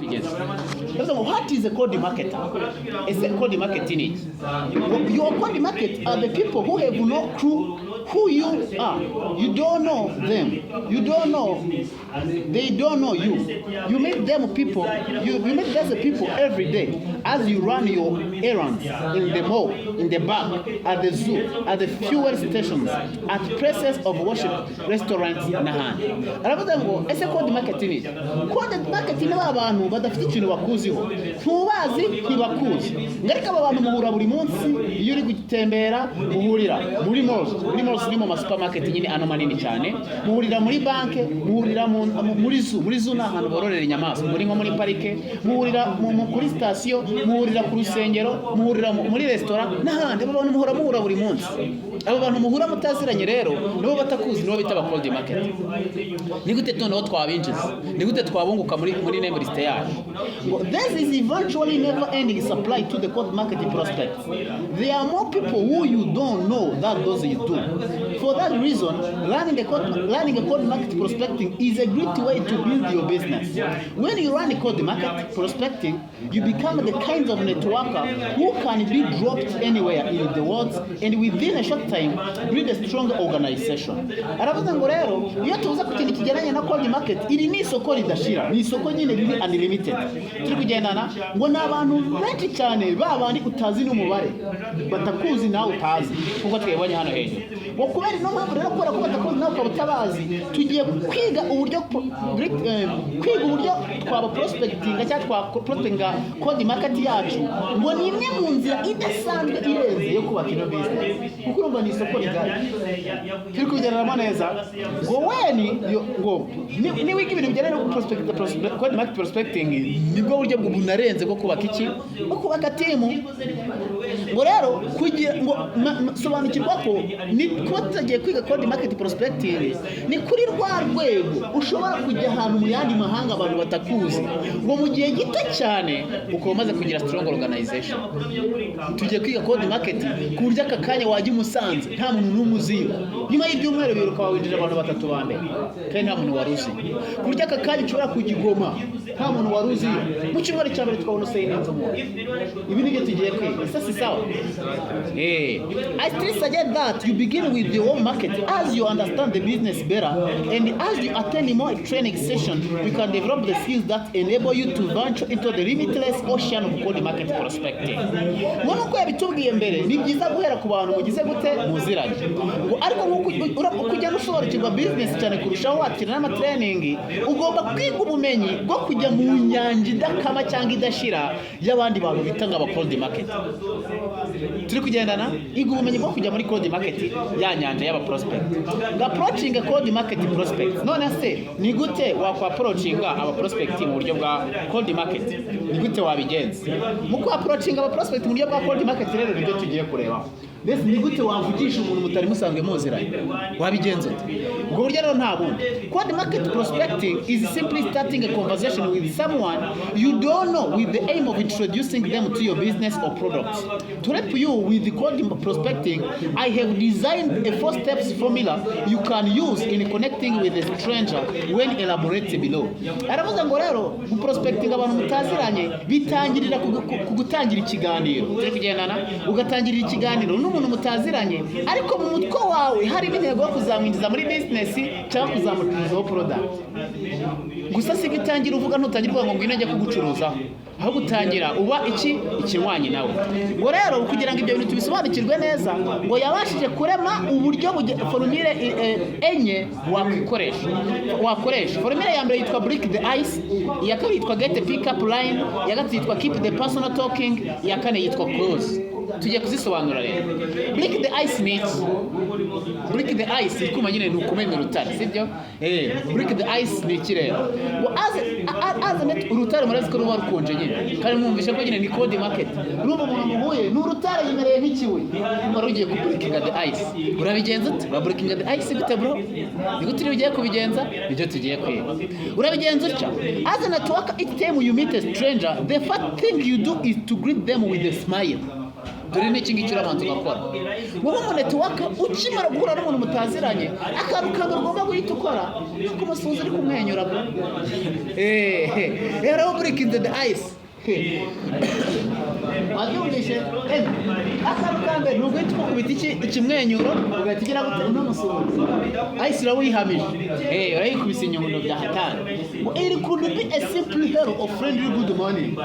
Tugeze. Ndavuga ngo, what is a cold marketer? Ese cold market ni iki? Ngo, your cold market are the people who have no clue who you are. You don't know them, you don't know, they don't know you. You meet them people, you meet those people every day as you run your errands in the mall, in the bank, at the zoo, at the fuel stations, at places of worship, restaurants n'ahandi. Aravuga ngo, ese cold market ni iki? Cold market ni ba bantu badafite ikintu bakuziho, ntubazi, ntibakuzi. Ngo ariko aba bantu muhura buri munsi iyo uri gutembera. Muhurira muri malls, muri malls ni mu ma supermarket nyine ano manini cyane, muhurira muri banke, muhurira muri zoo. Muri zoo ni ahantu bororera inyamaswa, muri nko muri parike, muhurira kuri sitasiyo, muhurira ku rusengero, muhurira muri resitora n'ahandi. Abo bantu muhora muhura buri munsi. Abo bantu muhura mutaziranye rero nibo batakuzi, nibo bita aba cold market. Ni gute noneho twabinjiza? Ni gute twabunguka muri name list yacu? Ngo this is eventually never ending supply to the cold market prospects. There are more people who you don't know than those you do. For that reason, learning a cold market prospecting is a great way to build your business. When you run a cold market prospecting, you become the kind of networker who can be dropped anywhere in the world and within a short time build a strong organization. Aravuga ngo rero iyo tuvuze ku kintu kigeranye na cold market, iri ni isoko ridashira, ni isoko nyine riri unlimited. Turi kugendana? Ngo ni abantu benshi cyane, ba bandi utazi n'umubare, batakuzi nawe utazi, kuko twibonye hano hejuru. Ngo kubera ino mpamvu rero, kubera ko batakuzi nawe ukaba utabazi, tugiye kwiga uburyo kwiga uburyo twaba prospectinga cyangwa twa prospectinga cold market yacu. Ngo ni imwe mu nzira idasanzwe irenze yo kubaka ino business, kuko urumva ni isoko rigari. Turi kubigereramo neza? Ngo weni ngo niwiga ibintu bijyanye no cold market prospecting, nibwo buryo bunarenze bwo kubaka iki? Bwo kubaka team. Ngo rero kugira ngo sobanukirwa ko ni kuba tutagiye kwiga cold market prospecting, ni kuri rwa rwego ushobora kujya ahantu mu yandi mahanga abantu batakuzi, ngo mu gihe gito cyane ukaba umaze kugira strong organization. Tugiye kwiga cold market ku buryo aka kanya wajya i Musanze nta muntu n'umwe uziyo, nyuma y'ibyumweru 2 ukaba winjije abantu batatu ba mbere kandi nta muntu wari uzi, ku buryo aka kanya ushobora kujya i Goma nta muntu wari uziyo, mu cyumweru cya mbere tukabona usayininze umuntu. Ibi nibyo tugiye kwiga. Ese si sawa? I still suggest that you begin with the home market. As you understand the business better and as you attend more training session, you can develop the skills that enable you to venture into the limitless ocean of cold market prospecting. Ngo nuko yabitubwiye mbere, ni byiza guhera ku bantu mugize gute? Muziranye. Ngo ariko nk'uko uko ugenda usobanukirwa business cyane kurushaho, wakira n'ama training, ugomba kwiga ubumenyi bwo kujya mu nyanja idakama cyangwa idashira y'abandi bantu bita ngo aba cold market. Turi kugendana? Iga ubumenyi bwo kujya muri cold market, ya nyanja y'aba prospect. Ngo approaching a cold market prospect. None se ni gute wakwa approachinga aba prospect mu buryo bwa cold market? Ni gute wabigenza mu ku approachinga aba prospect mu buryo bwa cold market? Rero nibyo tugiye kurebaho. Mbese ni gute wavugisha umuntu mutari musanzwe muziranye? Wabigenza ute? Ubwo buryo rero nta bundi. Cold market prospecting is simply starting a conversation with someone you don't know with the aim of introducing them to your business or product. To help you with the cold prospecting, I have designed a four steps formula you can use in connecting with a stranger when elaborated below. Aravuga ngo rero guprospecting abantu mutaziranye bitangirira ku gutangira ikiganiro. Turi kugendana? Ugatangirira ikiganiro n'umuntu mutaziranye, ariko mu mutwe wawe harimo intego yo kuzamwinjiza muri business cyangwa kuzamucuruzaho product. Gusa si utangira uvuga, ntutangira uvuga ngo ngwino njye kugucuruzaho, ahubwo utangira uba iki? Ikinywanyi nawe. Ngo rero kugira ngo ibyo bintu tubisobanukirwe neza, ngo yabashije kurema uburyo formule enye wakwikoresha, wakoresha. Formule ya mbere yitwa break the ice, iya kabiri yitwa get a pick up line, iya gatatu yitwa keep the person talking, iya kane yitwa close. Tugiye kuzisobanura rero. Break the ice ni iki? Break the ice ikuma nyine ni ukumena urutare, sibyo? Break the ice ni iki rero? Ngo as net urutare murazi ko ruba rukonje nyine, kandi mwumvishe ko nyine ni cold market. Urumva umuntu muhuye ni urutare, yimereye nk'ikibuye, wari ugiye ku breakinga the ice. Urabigenza ute? Ura breakinga the ice gute, bro? Ni gute uri ugiye kubigenza? Nibyo tugiye kwiga. Urabigenza utya: as a networker, each time you meet a stranger, the first thing you do is to greet them with a smile. Dore n'iki ngiki urabanza ugakora wowe mu network. Ukimara guhura n'umuntu mutaziranye, akantu ka mbere ugomba guhita ukora ni ukumusuhuza uri kumwenyura, bro. Rero breaking the ice, wabyumvishe? Akantu ka mbere ni uguhita umukubita iki? Ikimwenyuro. Ugahita ugira gute? Unamusuhuza, ice uraba uyihamije, urayikubise inyundo bya hatari. Ngo it could be a simple hello or friendly good morning.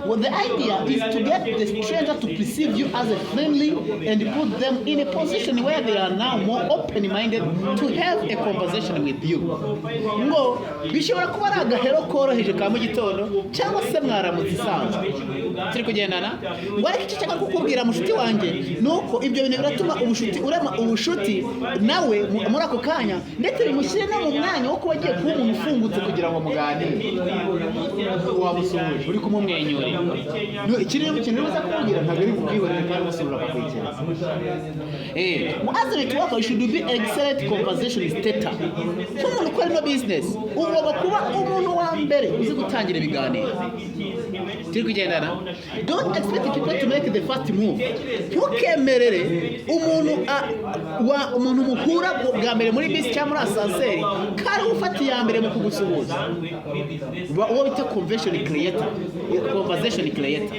Well, the idea is to get the stranger to perceive you as a friendly and put them in a position where they are now more open-minded to have a conversation with you. Ngo bishobora kuba ari agahello koroheje ka mu gitondo cyangwa se mwaramutse isanzwe. Turi kugendana? Ngo ariko icyo nshaka kukubwira, mushuti wanjye, ni uko ibyo bintu biratuma ubushuti, urema ubushuti nawe muri ako kanya, ndetse bimushyire no mu mwanya wo kuba agiye kuba umuntu ufungutse kugira ngo muganire. Wamusuhuje uri kumumwenyurira. No, ikiri ikintu uri buze kumubwira ntabwo ari bukwihorere kandi umusubira akakwikiriza. As a networker, you should be excellent conversation starter. Nk'umuntu ukora ino business, ugomba kuba umuntu wa mbere uzi gutangira ibiganiro. Turi kugendana? Don't expect people to make the first move. Ntukemerere umuntu wa umuntu muhura bwa mbere muri bisi cyangwa muri ascenseur ko ari we ufata iya mbere mu kugusuhuza. Uwo bita conversation creator, conversation creator.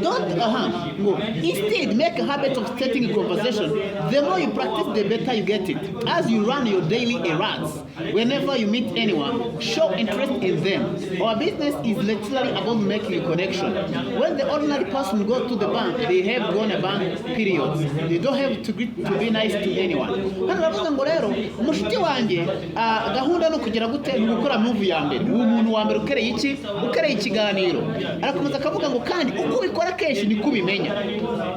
Don't aha ngo instead make a habit of starting a conversation. The more you practice, the better you get it. As you run your daily errands, whenever you meet anyone, show interest in them. Our business is literally about making a connection. When the ordinary person go to the bank, they have gone a bank, period. They don't have to greet, to be nice to anyone. Hano baravuga ngo rero umushuti wanjye, gahunda ni ukugira gute? Ni ugukora move ya mbere, uwo muntu wa mbere ukereye iki? Ukereye ikiganiro. Arakomeza akavuga ngo kandi uko ubikora kenshi niko ubimenya,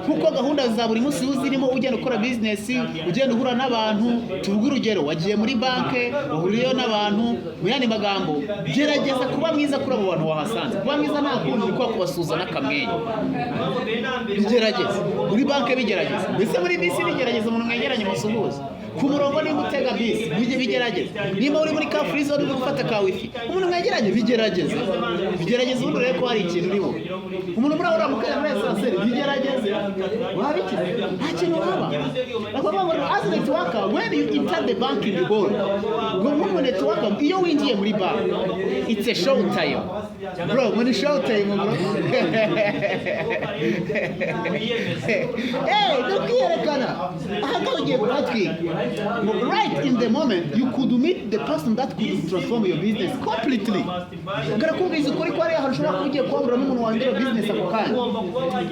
kuko gahunda za buri munsi zirimo ugenda ukora business, ugenda uhura n'abantu. Tuvuge urugero, wagiye muri banke, wahuriyeyo n'abantu. Mu yandi magambo, gerageza kuba mwiza kuri abo bantu wahasanze. Kuba mwiza nta kundi, ni kwa kubasuhuza n'akamwenyu. Bigerageze muri banke, bigerageze mbese muri bisi, bigerageze umuntu mwegeranye musuhuze. Ku murongo nimba utega bisi, bijye bigerageze. Nimba uri muri car free zone uri gufata ka wifi, umuntu mwegeranye, bigerageze, bigerageze, ubundi urebe ko hari ikintu uriho. Umuntu muri aho mukanya muri ascenseur, bigerageze, wabikize, nta kintu waba. Bakavuga ngo as a networker, when you enter the bank in the hall, ngo nk'umu networker iyo winjiye muri bank, it's a show time, bro. Muri show time, bro, ni ukwiyerekana. Aha ngaha ugiye kuhatwika. Ngo right in the moment, you could meet the person that could transform your business completely. Ngarakubwiza ukuri ko hariya hantu ushobora kuba ugiye kuhahurira n'umuntu wahindura business ako kanya.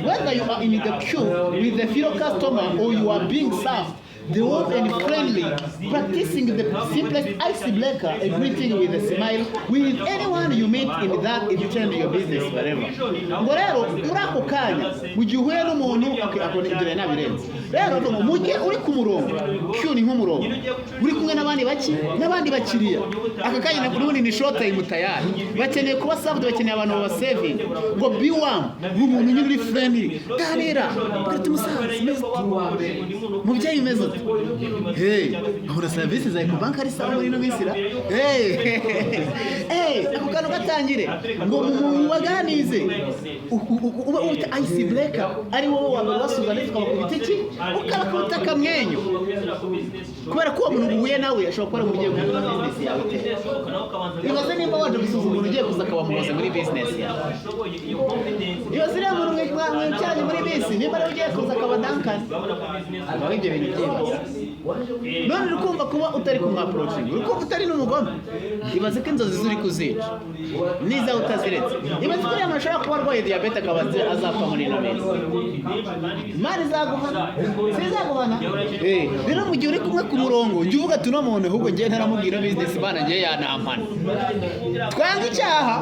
Whether you are in the queue with the fellow customer or you are being served, the warm and friendly, practicing the simplest icebreaker, a greeting with a smile with anyone you meet in that it change your business forever. Ngo rero muri ako kanya mu gihe uhuye n'umuntu, okay, ako ibyo nari nabirenze. Rero ngo mu gihe uri ku murongo, queue ni nk'umurongo, uri kumwe n'abandi baki, n'abandi bakiriya, aka kanya n'ubundi ni short time tayari, bakeneye kuba served, bakeneye abantu babaservinga. Ngo be warm, umuntu nyine uri friendly, ganira, bwira ati: "Musaza, umeze ute? Mubyeyi, umeze ute? Hey, ahora serivisi za Ecobank ari sawa muri ino minsi ra? Hey, hey." Ako kantu gatangire ngo mubaganize, ube ufite ice breaker, ari wowe wa mbere ubasuhuza, ndetse ukabakubita iki? Ukabakubita akamwenyu, kubera ko uwo muntu uhuye nawe ashobora kuba ari umuntu ugiye guhindura business yawe iteka. Ibaze nimba waje gusuhuza umuntu ugiye kuza akaba muhoze muri business yawe. Ibaze uriya muntu mwicaranye muri bisi nimba ariwe ugiye kuza akaba Duncan. Abaho ibyo bintu byibaza. None uri kumva kuba utari kumwapproachinga, uri kumva utari n'umugome. Ibaze ko inzozi zuri kuzica niza utaziretse. Ibaze ko uriya muntu ashobora kuba arwaye diyabete akaba azapfa muri ino minsi. Imana izaguhana, sizaguhana. Rero mu gihe uri kumwe ku murongo, jya uvuga ati: "Uno muntu ahubwo ngiye ntaramubwira business, Imana ngiye yanampana." Twanga icyaha.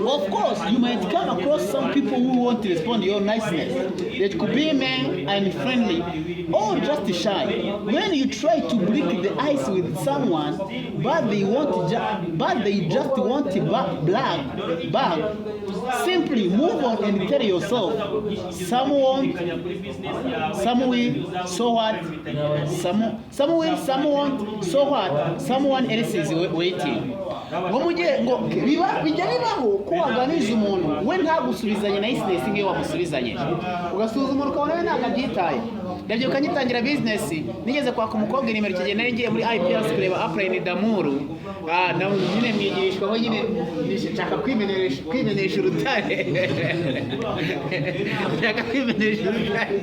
Of course, you might come across some people who won't respond to your niceness. They could be mean and friendly or just shy. When you try to break the ice with someone, but they just want to black back, simply move on and tell yourself, some won't, some will, so what? Some will, some won't, so what? Someone else is waiting. Ngo mu gihe ngo biba bijya bibaho ko waganiriza umuntu, we ntagusubizanye na niceness nk'iyo wamusubizanyije, ugasuzuma umuntu ukabona we ntabwo abyitaye. Ndabyibuka ngitangira business, nigeze kwaka umukobwa nimero. Icyo gihe nari ngiye muri IPRC kureba upline Damuru. Na nyine mwigishwaho nyine, nshaka kwimenesha urutare, nshaka kwimenesha urutare,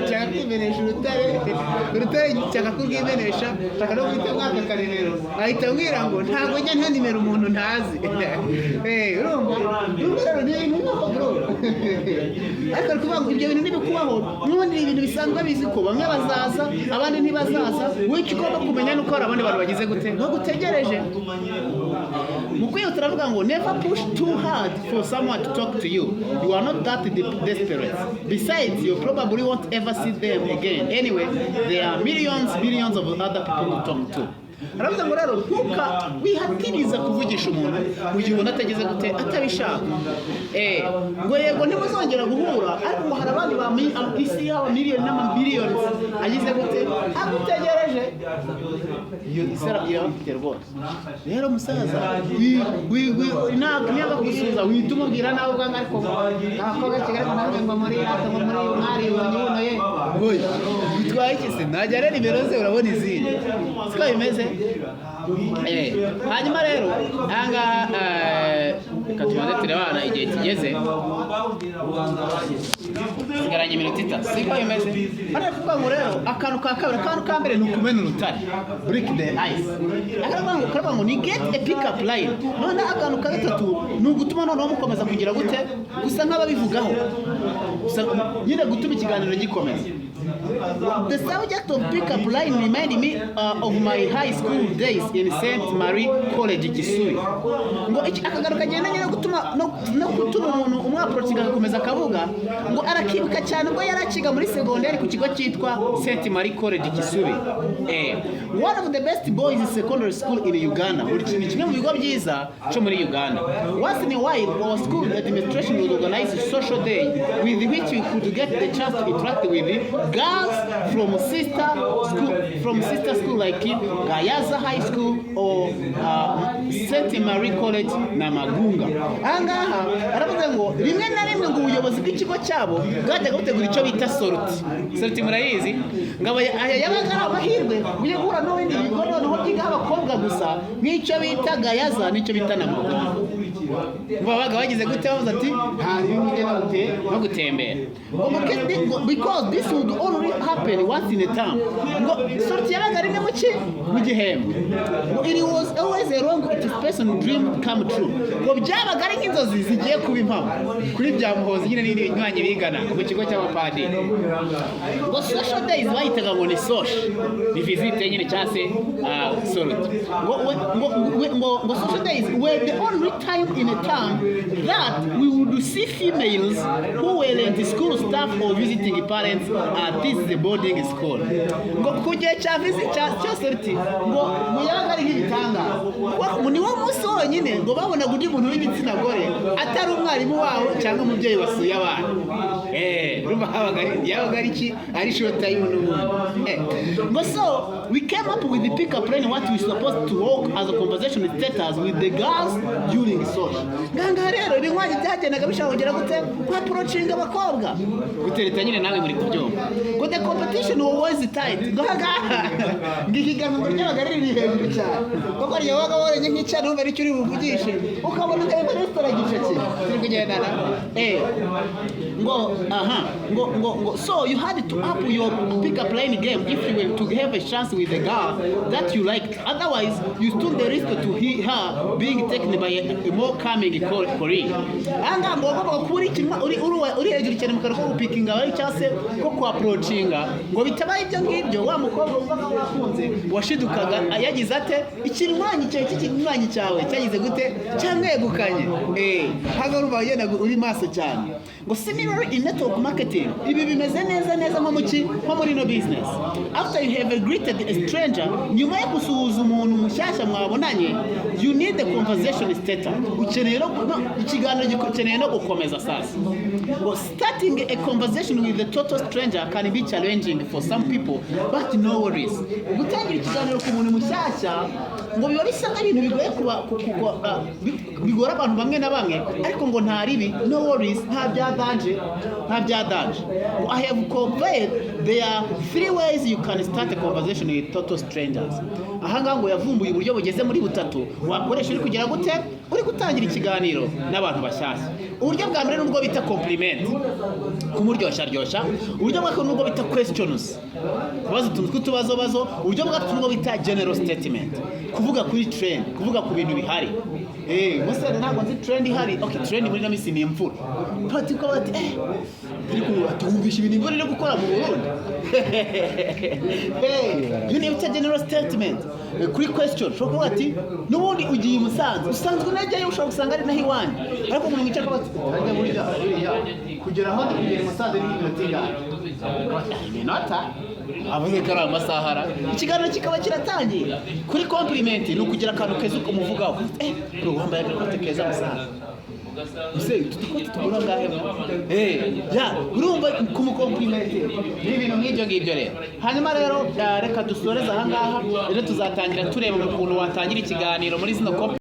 nshaka kwimenesha urutare, urutare nshaka kurwimenesha, nshaka no guhita mwaka akanimero, ahita ambwira ngo ntabwo njya nta nimero umuntu ntazi. Urumva rero ni ibintu bibaho, bro. Ariko ari kuvuga ngo ibyo bintu ntibikubaho n'ubundi, ni ibintu bisanzwe bizi ko bamwe bazaza, abandi ntibazaza. Wowe icyo ugomba kumenya ni uko hari abandi bantu bagize gute, bagutegereje. Mu kwihuta turavuga ngo never push too hard for someone to talk to you. You are not that desperate. Besides, you probably won't ever see them again anyway. There are millions, millions of other people to talk to. Aravuga ngo rero ntuka wihatiriza kuvugisha umuntu mu gihe ubona atageze gute, atabishaka. Ngo yego ntimuzongera guhura, ariko ngo hari abandi ba isi yaba miliyoni n'amamiliyoni agize gute, agutegereje. Iyo isi irabafite rwose. Rero musaza, niba gusuhuza wihita umubwira nawe ubwanwa, ariko ngo abakobwa Kigali ngo namwe ngo muri rata ngo muri mwaribonye buno ye, oya, bitwaye iki se? Najya rero nimero ze urabona izindi, siko bimeze. Hanyuma rero ahangaha, reka tubanze turebana igihe kigeze. Sigaranye iminota 3, siko bimeze? Hano kuvuga ngo rero akantu ka kabiri, akantu ka mbere ni ukumena urutare, break the ice. Akavuga ngo, karavuga ngo ni get a pick up line. None akantu ka gatatu ni ugutuma noneho mukomeza kugira gute, gusa nk'ababivugaho gusa nyine, gutuma ikiganiro gikomeza. The subject of pickup line remind me of my high school days in St. Marie College, Kisubi. Ngo iki akagaruka kagendanye no gutuma no gutuma umuntu umwapproachinga agakomeza akavuga, ngo arakibuka cyane ubwo yari akiga muri segonderi ku kigo cyitwa St. Marie College, Kisubi. One of the best boys secondary school in Uganda. Buri ni kimwe mu bigo byiza cyo muri Uganda. Once in a while, our school administration would organize a social day with which we could get the chance to interact with girls from sister school like Gayaza High School or St. Marie College Namagunga. Ahangaha aravuze ngo rimwe na rimwe ngo ubuyobozi bw'ikigo cyabo bwajyaga butegura icyo bita sortie. Sortie murayizi? Ngo aya yabaga ari amahirwe ugiye guhura n'ibindi bigo noneho byigaho abakobwa gusa, nk'icyo bita Gayaza n'icyo bita Namagunga. Ngo babaga bagize gute, bavuze ati nta bimwe no gutembera, ngo because this would only happen once in a term. Ngo sortie yabaga rimwe mu ki, mu gihembwe. Ngo it was always a long anticipation dream come true. Ngo byabaga ari nk'inzozi zigiye kuba impamo kuri bya Muhozi nyine n'ibindi binywanyi bigana mu kigo cy'abapadiri. Ngo social days bayitaga ngo ni social, ni visite nyine cyangwa se sortie. Ngo social days were the only time in a term that we would see females who weren't school staff or visiting parents at this boarding school. Ngo ku gihe cya visit cya sortie, ngo yabaga ari nk'igitangaza, kuko ni wo munsi wonyine ngo babonaga undi muntu w'igitsina gore atari umwarimu wabo cyangwa umubyeyi wasuye abana. Urumva habaga ari, yabaga ari iki, ari short time n'ubundi. Ngo so we came up with the pick up line, what we supposed to work as a conversation status with the girls during social. Ngaha rero ibinywanyi byagendaga bishaka kugera gute, ku approachinga abakobwa, gutereta nyine, nawe muri kubyumva. Ngo the competition was always tight. Ngo ahangaha ngo ihiganwa ngo ryabaga riri hejuru cyane, kuko ryabaga wabonye nk'icyana wumva aricyo uri buvugishe, ukabona nka Everest aragicakira turi kugendana. Ngo aha ngo so you had to up your pick up line game if you were to have a chance with a girl that you liked. Otherwise, you stood the risk to her being taken by a more coming colleague. Ahangaha ngo wagombaga kuba uri kimwe uri hejuru cyane mu kantu ko gupickinga bari cyangwa se ko kuapproachinga. Ngo bitabaye ibyo ngibyo, wa mukobwa wumvaga wakunze washidukaga yagize ate, ikinywanyi cyawe cy'ikinywanyi cyawe cyagize gute, cyamwegukanye. Hano urumva wagendaga uri maso cyane. Ngo similarly in network marketing, ibi bimeze neza neza nko mu ki, nko muri no business. After you have greeted a stranger, nyuma yo gusuhuza umuntu mushyashya mwabonanye, you need a conversation starter. Ukeneye no ikiganiro gikeneye no gukomeza. Sasa ngo starting a conversation with a total stranger can be challenging for some people, but no worries. Gutangira ikiganiro ku muntu mushyashya Ngo biba bisa nk'ibintu bigoye kuba bigora abantu bamwe na bamwe, ariko ngo nta ribi, no worries, nta bya danger, nta bya danger. Ngo I have conveyed there are three ways you can start a conversation with total strangers. Ahangaha ngo yavumbuye uburyo bugeze muri butatu wakoresha uri kugira gute, uri gutangira ikiganiro n'abantu bashyashya. Uburyo bwa mbere nubwo bita compliment, kumuryoshya. Uburyo bwa kabiri nubwo bita questions, kubaza utuntu tw'utubazobazo. Uburyo bwa gatatu nubwo bita general statement, kuvuga kuri trend, kuvuga ku bintu bihari. Musore, ntabwo nzi trend ihari. Okay, trend muri ino minsi ni imvura. Pati ko bati turi kumva tumvisha ibintu imvura iri gukora mu Burundi. Iyo niyo bita general statement. Kuri question ushobora kuvuga ati n'ubundi ugiye i Musanze, usanzwe unajyayo, ushobora gusanga ari naho iwanyu, ariko umuntu wicara akavuga ati harya burya buriya kugera aho kugera i Musanze ni iminota ingahe? Iminota avuze ko ari amasaha ara ikiganiro kikaba kiratangiye. Kuri compliment ni ukugira akantu keza ukamuvugaho: bro, wambaye agakote keza musaza. Ese utu dukote tugura angahe mwa? Ya, urumva kumucompliment ni ibintu nk'ibyo ngibyo rero. Hanyuma rero reka dusoreze aha ngaha. Rero tuzatangira tureba ukuntu watangira ikiganiro muri zino.